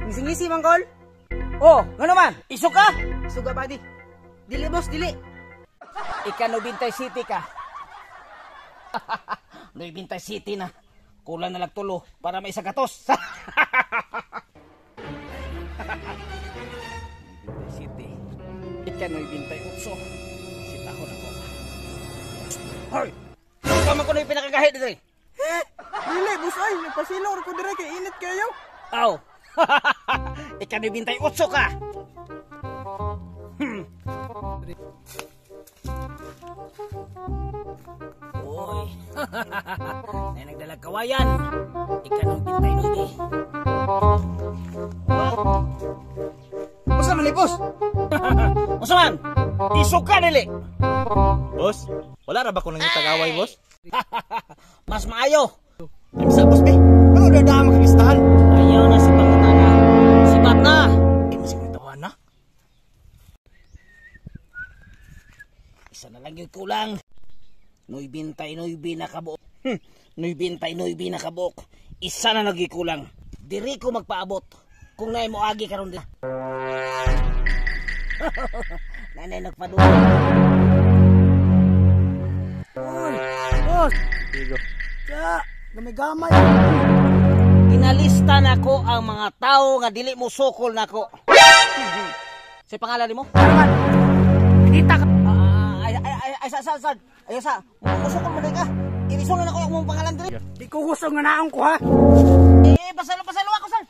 Ngisi-ngisi man kol. Oh, ngano man? Iso ka? Suga buddy. Dili boss, dili. Ika 97 ka. 97 na. Kulang na lang tulo para may 100. 97. Ika 98. Sitahon ako. Hoy! Ikaw man kuno yung pinakagahi dito. Dili, boss ay, nagpasilong ko dire kay init kayo. Aw. Ika 98 ka. Uy. Nay nagdalag kawayan. Ika 99. Usa man ni boss? Unsa man? Iso ka dili. Boss, wala ra ba ko nangitag away, boss? Mas maayo. Ay, bisa, boss, be. Ano da makagistahan? Ayaw na si pangutana. Sibat na. Ay, mas tawa na. Isa na lang yung kulang. 99 na kabuok. 99 na kabuok. Isa na nagikulang. Diri ko magpaabot. Kung naay mo agi karon dila. Nanay nagpadulong. Uy, boss. Digo. Sa, gamay-gamay. Ginalista nako ang mga tao nga dili mo sukol nako. Sa pangalan nimo? Kita ka. Ah, ay ay ay ay sa sa sa. Ay sa. Musukol mo ka. Irisulon nako ang mong pangalan diri. Di ko gusto nga naong ko ha. Eh, pasalo pasalo ako sir.